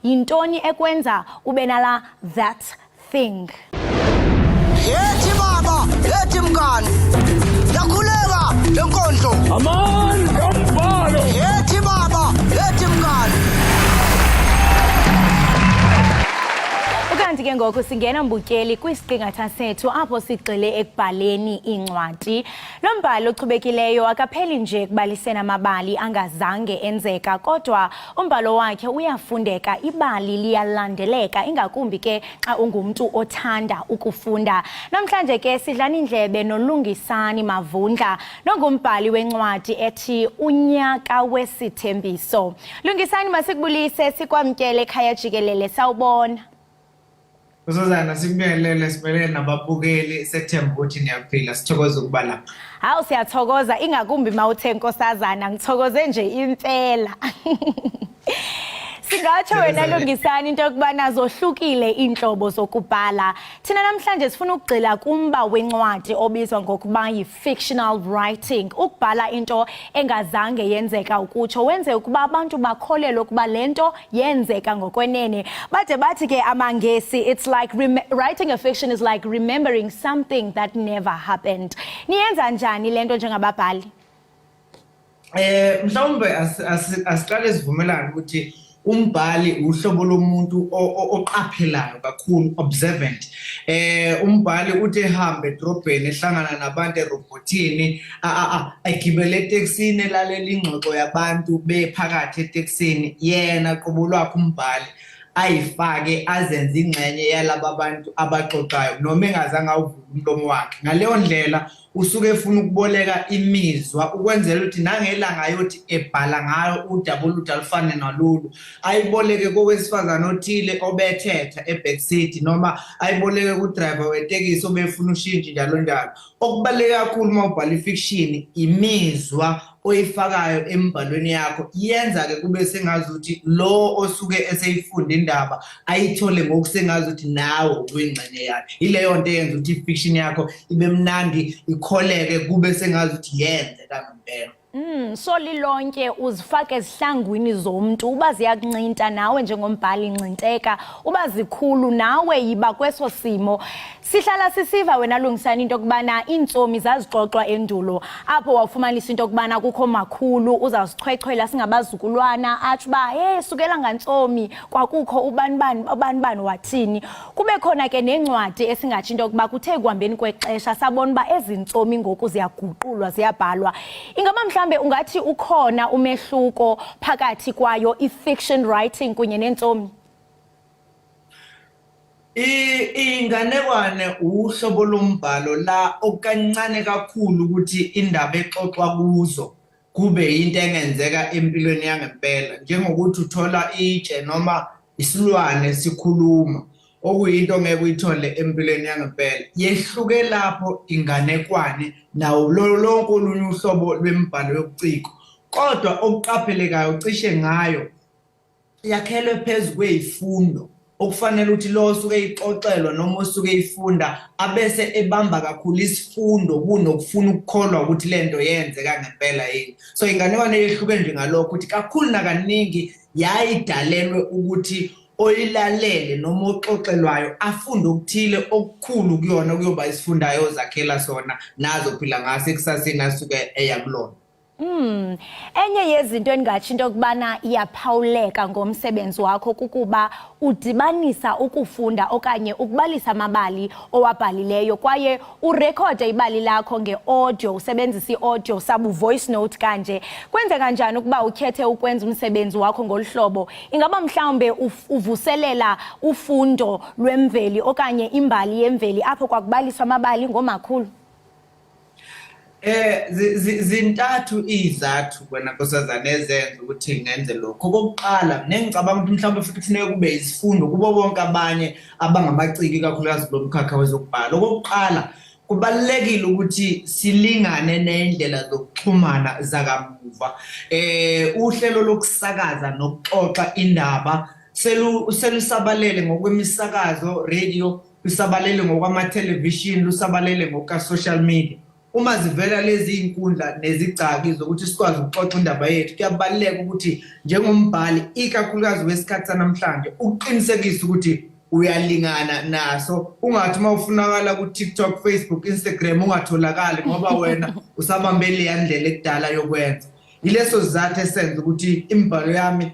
yintoni ekwenza ube nala that thing. Yethi baba, yethi mngani. Yakhuleka lenkondlo. Amandla ombhalo. Yethi baba, yethi mngani. Ukanti ke ngoku singena mbukeli kwisiqingatha sethu apho sigxile ekubhaleni iincwadi. Lo mbhali ochubekileyo akapheli nje ekubaliseni amabali angazange enzeka kodwa umbhalo wakhe uyafundeka, ibali liyalandeleka ingakumbi ke xa ungumntu othanda ukufunda. Namhlanje ke sidlana indlebe noLungisani Mavundla nongumbhali wencwadi ethi Unyaka Wesithembiso. Lungisani, masikubulise sikwamkele ekhaya jikelele, sawubona. Nkosazana, sikubingelele, sibelele nababukeli, sethemba ukuthi niyaphila, sithokoza ukuba lapha. Hawu, siyathokoza ingakumbi mawuthe nkosazana, ngithokoze nje impela. Singatsho wena Lungisani into yokubana zohlukile iintlobo zokubhala. Thina namhlanje sifuna ukugxila kumba wencwadi obizwa ngokuba yi-fictional writing, ukubhala into engazange yenzeka ukutsho wenze ukuba abantu bakholelwe ukuba le nto yenzeka ngokwenene. Bade bathi ke amaNgesi, it's like writing a fiction is like remembering something that never happened. Niyenza njani le nto njengababhali? Mhlawumbe asiqale sivumelane ukuthi umbhali uhlobo lomuntu oqaphelayo kakhulu, observant. Umbhali uthi ehamba edrobheni, ehlangana nabantu erobhothini, agibele etekisini, elalela ingxoxo yabantu bephakathi etekisini, yena qobo lwakhe umbhali ayifake azenze ingxenye yalaba bantu abaxoxayo noma engazange awuvule umlomo wakhe. Ngaleyo ndlela usuke efuna ukuboleka imizwa ukwenzela ukuthi nangelanga ayothi ebhala ngayo udaba olude alufane nalolu, ayiboleke kowesifazane othile obethetha ebackseat noma ayiboleke kudriver wetekisi obefuna ushintshi, njalo njalo. Okubaluleke kakhulu uma ubhala ifiction, imizwa oyifakayo embhalweni yakho yenza-ke kube sengazuthi lo osuke eseyifunda indaba ayithole ngokusengazuthi nawe ubuyingxenye yayo. Ileyo nto eyenza ukuthi ifiction yakho ibe mnandi, ikholeke, kube sengazuthi yenzeka ngempela. So lilonke uzifake ezihlangwini zomntu, uba ziyakuncinta nawe njengombhali ncinteka, uba zikhulu nawe yiba kweso simo. Sihlala sisiva wena Lungisani into yokubana iintsomi zazixoxwa endulo, apho wawufumanisa into yokubana kukho makhulu uzawusichwechwela singabazukulwana atsho uba hey, sukela ngantsomi kwakukho ubani bani ubani bani wathini. Kube khona ke nencwadi esingatsho into yokuba kuthe ekuhambeni kwexesha sabona uba ezi ntsomi ngoku ziyaguqulwa, ziyabhalwa. Ingaba mhlambe ungathi ukhona umehluko phakathi kwayo i-fiction writing kunye neentsomi? Inganekwane uhlobo lombhalo la okukancane kakhulu ukuthi indaba exoxwa kuzo kube yinto engenzeka empilweni yangempela, njengokuthi uthola itshe noma isilwane sikhuluma, okuyinto ongeke uyithole empilweni yangempela. Yehluke lapho inganekwane nawo lonke olunye uhlobo lwemibhalo yobuciko, kodwa okuqaphelekayo cishe ngayo, yakhelwe phezu kwey'fundo okufanele ukuthi lo osuke eyixoxelwa noma osuke eyifunda abese ebamba kakhulu isifundo kunokufuna ukukholwa ukuthi le nto yenzeka ngempela yini. So inganekwane yehluke nje ngalokho, ukuthi kakhulu nakaningi yayidalelwe ukuthi oyilalele noma oxoxelwayo afunde okuthile okukhulu kuyona, kuyoba isifundo ayozakhela sona nazophila ngaso ekusaseni asuke eya kulona. Enye yezinto endingatsho into yokubana iyaphawuleka ngomsebenzi wakho kukuba udibanisa ukufunda okanye ukubalisa amabali owabhalileyo kwaye urekhode ibali lakho nge-audio, usebenzisa i-audio sabu-voice note kanje. Kwenzeka njani ukuba ukhethe ukwenza umsebenzi wakho ngolu hlobo? Ingaba mhlawumbe uvuselela ufundo lwemveli okanye imbali yemveli apho kwakubaliswa amabali ngoomakhulu? Zintathu izathu wena nkosazana ezenza ukuthi ngenze lokho. Okokuqala, nengicabanga ukuthi mhlawumbe futhi kufuneka kube isifundo kubo bonke abanye abangamaciko, ikakhulukazi kulo mkhakha wezokubhala. Okokuqala, kubalulekile ukuthi silingane nendlela zokuxhumana zakamuva. Uhlelo lokusakaza nokuxoxa indaba selusabalele ngokwemisakazo, radio, lusabalele ngokwama-television, lusabalele ngokuka-social media. Uma zivela lezi inkundla nezigcaki zokuthi sikwazi ukuxoxa indaba yethu, kuyabaluleka ukuthi njengombhali ikakhulukazi wesikhathi sanamhlanje uqinisekise ukuthi uyalingana naso, ungathi uma ufunakala ku-TikTok, Facebook, Instagram ungatholakali ngoba wena usabambe leya ndlela ekudala yokwenza. Yileso sizathu esenza ukuthi imibhalo yami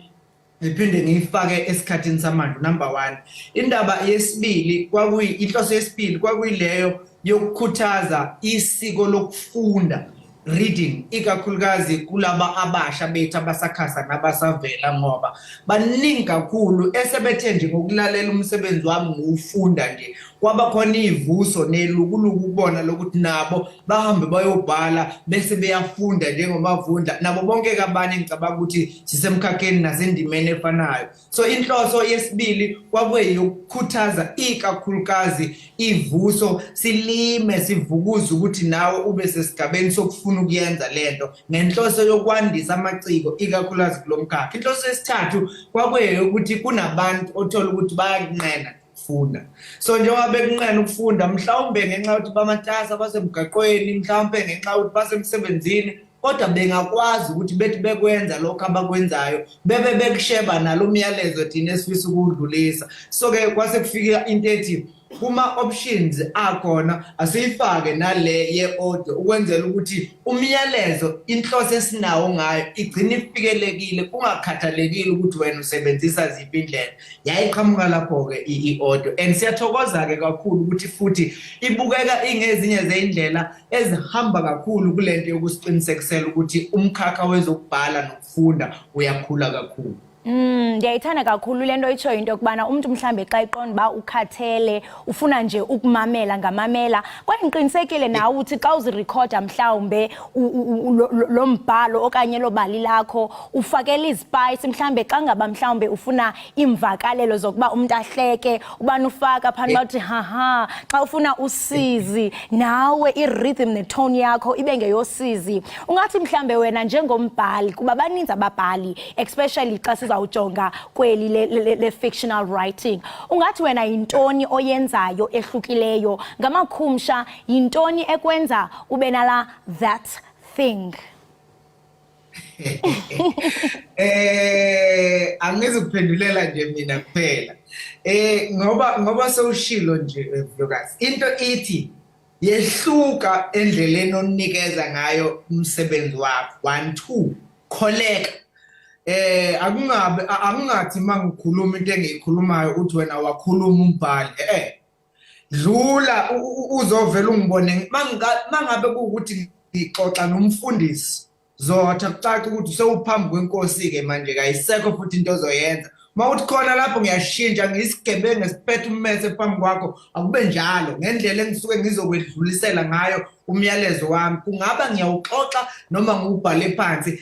ngiphinde ngiyifake esikhathini samanje, number 1. Indaba yesibili kwakuyi inhloso yesibili kwakuyileyo yokukhuthaza isiko lokufunda, reading, ikakhulukazi kulaba abasha bethu abasakhasa nabasavela, ngoba baningi kakhulu esebethe nje ngokulalela umsebenzi wami ngiwufunda nje kwaba khona ivuso nelukuluku kubona lokuthi nabo bahambe bayobhala bese beyafunda njengoMavundla nabo bonke abanye. Ngicabanga ukuthi sisemkhakheni nasendimeni efanayo. So inhloso yesibili kwakuyiyokukhuthaza ikakhulukazi ivuso, silime sivukuze ukuthi nawe ube sesigabeni sokufuna ukuyenza lento ngenhloso yokwandisa amaciko ikakhulukazi kulomkhakha. Inhloso yesithathu kwakuyiyokuthi kunabantu othola ukuthi bayakunqena ukufunda. So njengoba bekunqena ukufunda, mhlawumbe ngenxa yokuthi bamatasa basemgaqweni, mhlawumbe ngenxa yokuthi basemsebenzini, kodwa bengakwazi ukuthi bethi bekwenza lokho abakwenzayo bebe bekusheba nalo myalezo thina esifisa ukuwudlulisa. So ke kwase kufika into ethi kuma options akhona asiyifake nale ye-audio ukwenzela ukuthi umyalezo inhloso esinawo ngayo igcine ifikelekile kungakhathalekile ukuthi wena usebenzisa ziphi indlela. Yayiqhamuka lapho-ke i-audio, and siyathokoza-ke kakhulu ukuthi futhi ibukeka ingezinye zeyindlela ezihamba kakhulu kule nto yokusiqinisekisela ukuthi umkhakha wezokubhala nokufunda uyakhula kakhulu. Ndiyayithanda kakhulu le nto itshoyo, into yokubana umntu mhlambe xa eqonda uba ukhathele ufuna nje ukumamela ngamamela, kwaye ngiqinisekile nawe uthi xa uzirekhoda mhlawumbe lo mbhalo okanye lo bali lakho ufakela izispice, mhlambe xa ngaba mhlawumbe ufuna iimvakalelo zokuba umntu ahleke ubani ufaka phana bathi haha, xa ufuna usizi nawe i-rhythm netone yakho ibe ngeyosizi. Ungathi mhlambe wena njengombhali, kuba baninzi ababhali especially xa sizawujonga kweli le fictional writing, ungathi wena yintoni oyenzayo ehlukileyo ngamakhumsha? Yintoni ekwenza ube nala that thing? Angizukuphendulela nje mina kuphela, ngoba sewushilo nje, Vuyokazi, into ithi yehluka endleleni onikeza ngayo umsebenzi wakho. 1 2 kholeka, akungabe akungathi mangikhuluma into engiyikhulumayo uthi wena wakhuluma umbhali. Dlula uzovela ungibone mangabe kuwukuthi ngixoxa nomfundisi, zotha kucaca ukuthi sewuphambi kwenkosi ke manje, kayisekho futhi into ozoyenza. Mawuthi khona lapho ngiyashintsha ngisigebengu esiphethe ummese phambi kwakho, akube njalo ngendlela engisuke ngizokwedlulisela ngayo umyalezo wami, kungaba ngiyawuxoxa noma ngiwubhale phansi.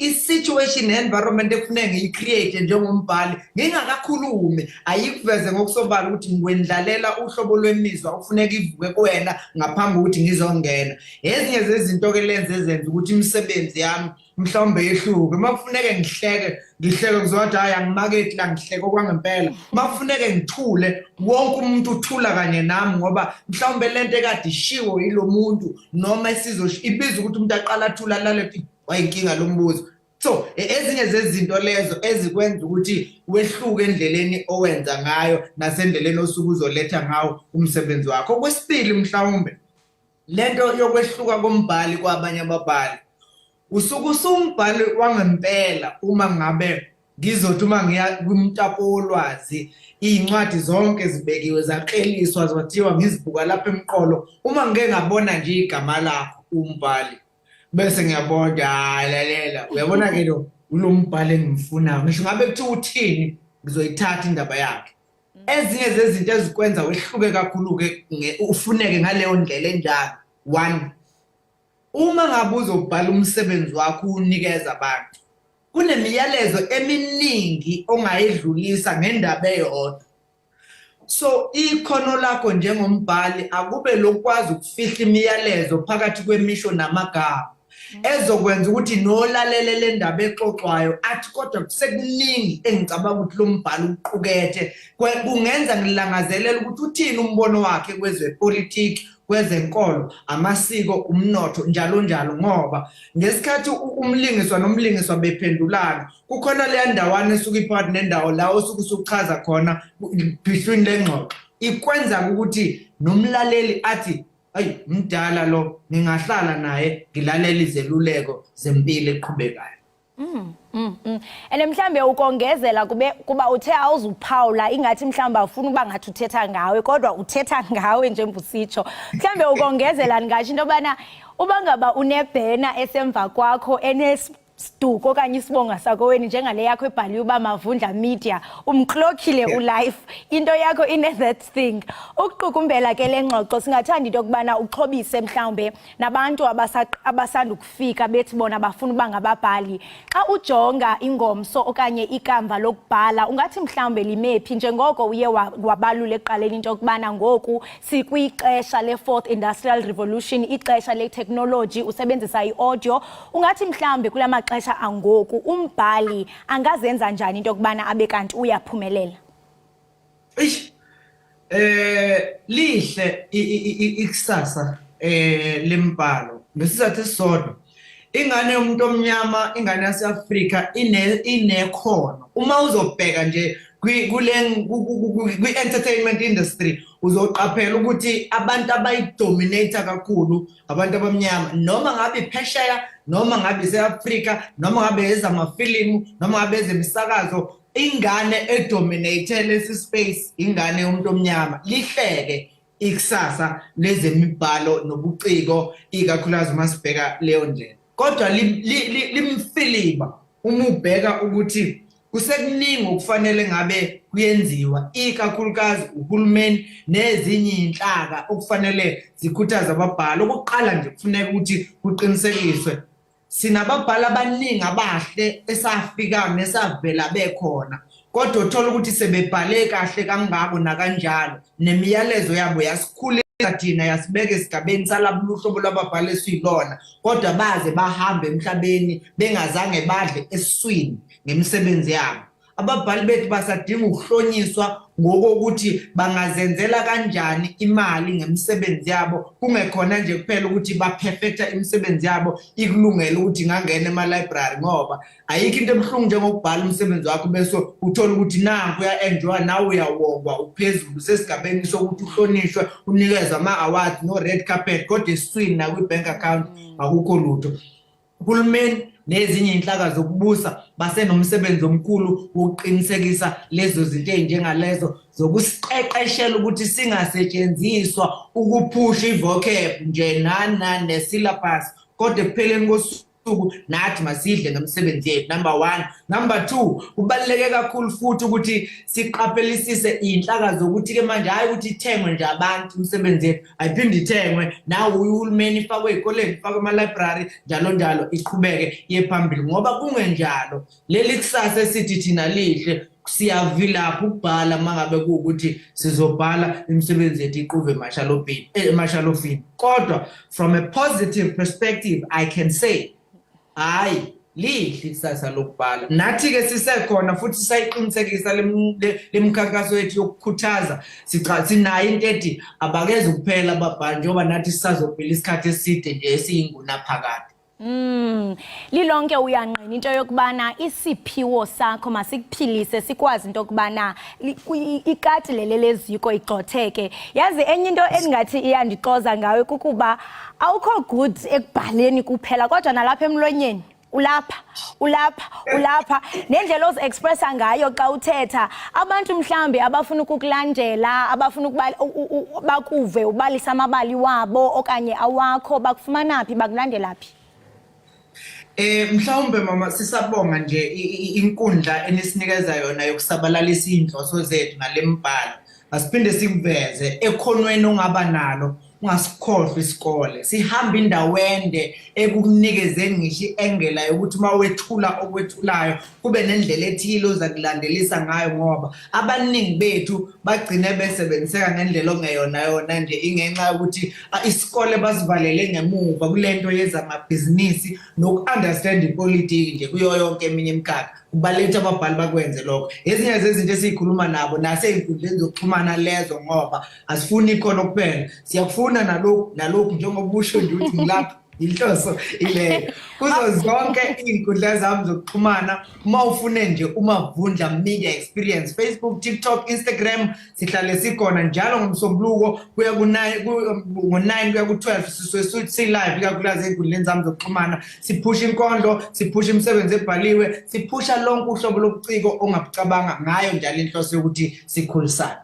I-situation ne-environment ekufuneka ngiyi-create njengombhali ngingakakhulumi ayikuveze ngokusobala ukuthi ngikwendlalela uhlobo lwemizwa okufuneka ivuke kuwena ngaphambi kokuthi ngizongena. Ezinye zezinto-ke lenze ezenza ukuthi imisebenzi yami mhlawumbe yehluke. Uma kufuneke ngihleke, ngihleke kuzothi hayi, angimakethi la, ngihleke okwangempela. Uma kufuneke ngithule, wonke umuntu uthula kanye nami, ngoba mhlawumbe lento ekade ishiwo yilo muntu noma isizosho ibiza ukuthi umuntu aqala athule alale, wayinkinga lo mbuzo. So ezinye zezinto lezo ezikwenza ukuthi wehluke endleleni owenza ngayo nasendleleni osuke uzoletha ngawo umsebenzi wakho. Okwesibili, mhlawumbe lento yokwehluka kombhali kwabanye ababhali, usuke usumbhali wangempela uma ngabe ngizothi uma ngiya kwimtapo wolwazi, iy'ncwadi zonke zibekiwe zakleliswa zathiwa ngizibuka lapha emqolo, uma ngike ngabona nje igama lakho umbhali, bese ngiyabona, hayi, lalela, uyabona-ke lo ulo mbhali engimfunayo, ngisho ngabe kuthiwa uthini, ngizoyithatha indaba yakhe. Ezinye zezinto ezikwenza wehluke kakhulu-ke ufuneke ngaleyo ndlela enjalo, one, uma ngabe uzobhala umsebenzi wakho uwunikeza abantu, kunemiyalezo eminingi ongayidlulisa ngendaba eyodwa. So ikhono lakho njengombhali akube lokwazi ukufihla imiyalezo phakathi kwemisho namagama ezokwenza ukuthi nolalele le ndaba exoxwayo athi, kodwa kusekuningi engicabanga ukuthi lo mbhalo uqukethe, kungenza ngilangazelela ukuthi uthini umbono wakhe kwezepolitiki. kwezenkolo, amasiko, umnotho, njalo njalo. Ngoba ngesikhathi umlingiswa nomlingiswa bephendulana, kukhona leya ndawana esuke iphakathi nendawo la osuke usuchaza khona between le ngxoxo, ikwenza ukuthi nomlaleli athi, "Ayi, mdala lo, ngingahlala naye ngilalela izeluleko zempilo eqhubekayo." And mhlambe ukongezela kube kuba uthe awuzuphawula, ingathi mhlawumbe awufuna ukuba ngathi uthetha ngawe, kodwa uthetha ngawe njengoba usitsho. Mhlambe ukongezela ndingatsho into yobana uba ngaba unebhena esemva kwakho enesiduko okanye isibonga sakoweni, njengale yakho ebhaliwe uba Mavundla Media, umklokhile ulife, into yakho ine that thing. Ukuqukumbela ke le ngxoxo, singathanda into yokubana uxhobise mhlawumbe nabantu abasanda ukufika bethi bona bafuna uba ngababhali. Xa ujonga ingomso okanye ikamva lokubhala, ungathi mhlawumbe limephi, njengoko uye wabalula ekuqaleni into yokubana ngoku sikwixesha le-fourth industrial revolution, ixesha le-technology, usebenzisa i-audio? Ungathi mhlawumbe kula maxesha angoku umbhali angazenza njani into yokubana abe kanti uyaphumelela? Eish. Lihle ikusasa lembhalo ngesizathu esisodwa. Ingane yomuntu omnyama, ingane yaseAfrika inekhono. Uma uzobheka nje kule kwi-entertainment industry, uzoqaphela ukuthi abantu abayidominate kakhulu abantu abamnyama, noma ngabe phesheya, noma ngabe ise-Afrika, noma ngabe ezamafilimu, noma ngabe ezemisakazo, ingane edominate lesi space ingane yomuntu omnyama. Lihleke ikusasa lezemibhalo nobuciko, ikakhulukazi uma sibheka leyo ndlela. Kodwa limfiliba uma ubheka ukuthi kusekuningi okufanele ngabe kuyenziwa, ikakhulukazi uhulumeni nezinye iy'nhlaka okufanele zikhuthaze ababhali. Okokuqala nje, kufuneka ukuthi kuqinisekiswe sinababhali abaningi abahle esafika nesavela bekhona, kodwa uthola ukuthi sebebhale kahle kangako nakanjalo, nemiyalezo yabo yasikhulisa thina, yasibeka esigabeni salabo hlobo lwababhali esiyilona, kodwa baze bahambe emhlabeni bengazange badle esiswini ngemisebenzi yabo. Ababhali bethu basadinga ukuhlonyiswa ngokokuthi bangazenzela kanjani imali ngemisebenzi yabo, kungekhona nje kuphela ukuthi baperfecta imisebenzi yabo ikulungele ukuthi ingangena ema-library, ngoba ayikho into ebuhlungu njengokubhala umsebenzi wakho bese uthola ukuthi nanku uya-enjoya nawe, uyawongwa, uphezulu sesigabeni sokuthi uhlonishwe, unikezwe ama-awards no-red carpet, kodwa esiswini nakwi-bank account akukho lutho. Uhulumeni nezinye iy'nhlaka zokubusa basenomsebenzi omkhulu wokuqinisekisa lezo zinto ey'njengalezo zokusiqeqeshela ukuthi singasetshenziswa ukuphusha i-vocab nje nani nani ne-syllabus, kodwa ekupheleni kosuku nathi masidle ngemisebenzi yethu, number one. Number two, kubaluleke kakhulu futhi ukuthi siqaphelisise iy'nhlaka zokuthi-ke manje, hhayi ukuthi ithengwe nje abantu imisebenzi yethu, ayiphinde ithengwe nawe uhulumeni, ifakwe ey'koleni, ifakwe ema-library, njalo njalo, iqhubeke iye phambili, ngoba kungenjalo leli kusasa esithi thina lihle siyavilapha ukubhala uma ngabe kuwukuthi sizobhala imisebenzi yethu iquve emashalofini. Kodwa from a positive perspective, I can say, hayi, lihle ikusasa lokubhala. Nathi-ke sisekhona futhi sisayiqinisekisa le mkhankaso yethu yokukhuthaza. Sinayo into ethi abakeze kuphela ababhali, njengoba nathi sisazophila isikhathi eside nje esiyingunaphakade. Lilonke uyanqina into yokubana isiphiwo sakho masikuphilise, sikwazi into yokubana ikati lele leziko igxotheke. Yazi, enye into endingathi iyandixoza ngawe kukuba awukho good ekubhaleni kuphela, kodwa nalapha emlonyeni ulapha, ulapha, ulapha, nendlela ozi-expressa ngayo xa uthetha. Abantu mhlawumbi abafuna ukukulandela, abafuna ukuba bakuve ubalisa amabali wabo okanye awakho, bakufumana phi, bakulandela phi? Mhlawumbe mama, sisabonga nje inkundla enisinikeza yona yokusabalalisa inhloso zethu nalembhalo. Asiphinde sikuveze ekhonweni ongaba nalo, ungasikhohlwa isikole. Sihamba indawo ende ekunikezeni ngisho i-engela yokuthi uma wethula okwethulayo kube nendlela ethile oza kulandelisa ngayo, ngoba abaningi bethu bagcine besebenziseka ngendlela okungeyona yona nje ingenxa yokuthi isikole basivalele ngemuva kulento yezamabhizinisi noku-understand ipolitiki nje kuyo yonke eminye imikhakha. Kubalulekile ababhali bakwenze lokho. Ezinye zezinto esiyikhuluma nabo nasey'nkundleni zokuxhumana lezo, ngoba asifuni ikhono kuphela, siyakufuna nalokhu nalokhu, njengoba usho nje ukuthi ngilapha, inhloso ileyo. Kuzo zonke iy'nkundla zami zokuxhumana, uma ufune nje uMavundla Media Experience, Facebook, TikTok, Instagram, sihlale sikhona njalo ngoMsombuluko kuya ku-9, ngo-9 kuya ku-12, sisuke si-live, ikakhulukazi ey'nkundleni zami zokuxhumana. Siphusha inkondlo, siphusha imisebenzi ebhaliwe, siphusha lonke uhlobo lobuciko ongabucabanga ngayo njalo, inhloso yokuthi sikhulisane.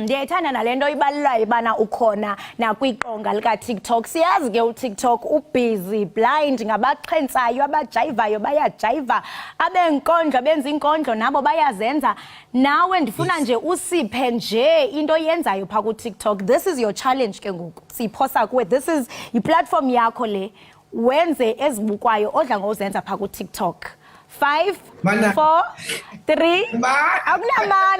Ndiyayithanda nalento ibalulayo bana ukhona nakwiqonga lika TikTok. Siyazi ke uTikTok ubusy blind ngabaxhentsayo, abajayivayo bayajayiva, abenkondlo benza inkondlo nabo bayazenza. Nawe ndifuna nje usiphe nje into oyenzayo pha ku TikTok. This is your challenge ke ngoku. Siyiphosa kuwe. This is i-platform yakho le. Wenze ezibukwayo odla ngozenza pha ku TikTok. 5 Mana. 4 3 Ma- Akunamani.